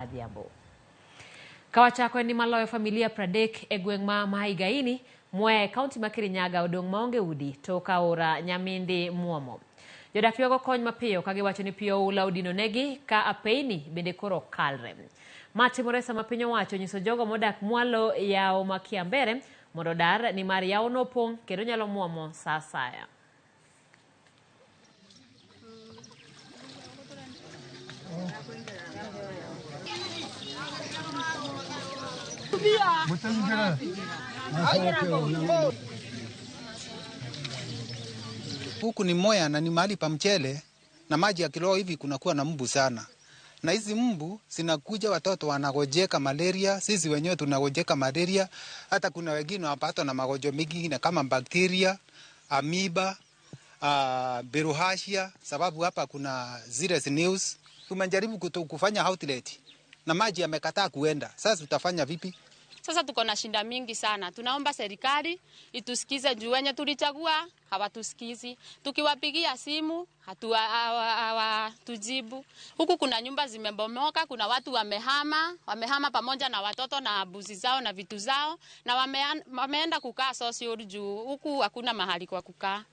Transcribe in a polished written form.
Adhiambo. Kawachako en ni maloyo familia 30 e gweng' ma Mahigaini, Mwea e kaunti ma Kirinyaga odong' maonge udi tok aora Nyamindi muomo. Jodak ywago kony mapiyo ka giwacho ni pi oula odino negi ka apeyni bende koro kalre. Ma timore sama piny owacho onyiso jogo modak mwalo yawo ma Kiambere mondo odar nimar yawono opong' kendo nyalo muomo sa asaya. Huku ni Moya na ni mahali pa mchele na maji yakiloa hivi kunakuwa na mbu sana, na hizi mbu zinakuja, watoto wanagojeka malaria, sisi wenyewe tunagojeka malaria, hata kuna wengine wanapatwa na magonjwa mengine kama bakteria, amiba, bilharzia, sababu hapa kuna zile news. Tumejaribu kufanya outlet na maji yamekataa kuenda. Sasa tutafanya vipi? Sasa tuko na shinda mingi sana. Tunaomba serikali itusikize juu wenye tulichagua hawatusikizi. Tukiwapigia simu hawatujibu. Huku kuna nyumba zimebomoka, kuna watu wamehama, wamehama pamoja na watoto na mbuzi zao na vitu zao, na wameenda kukaa social juu huku hakuna mahali kwa kukaa.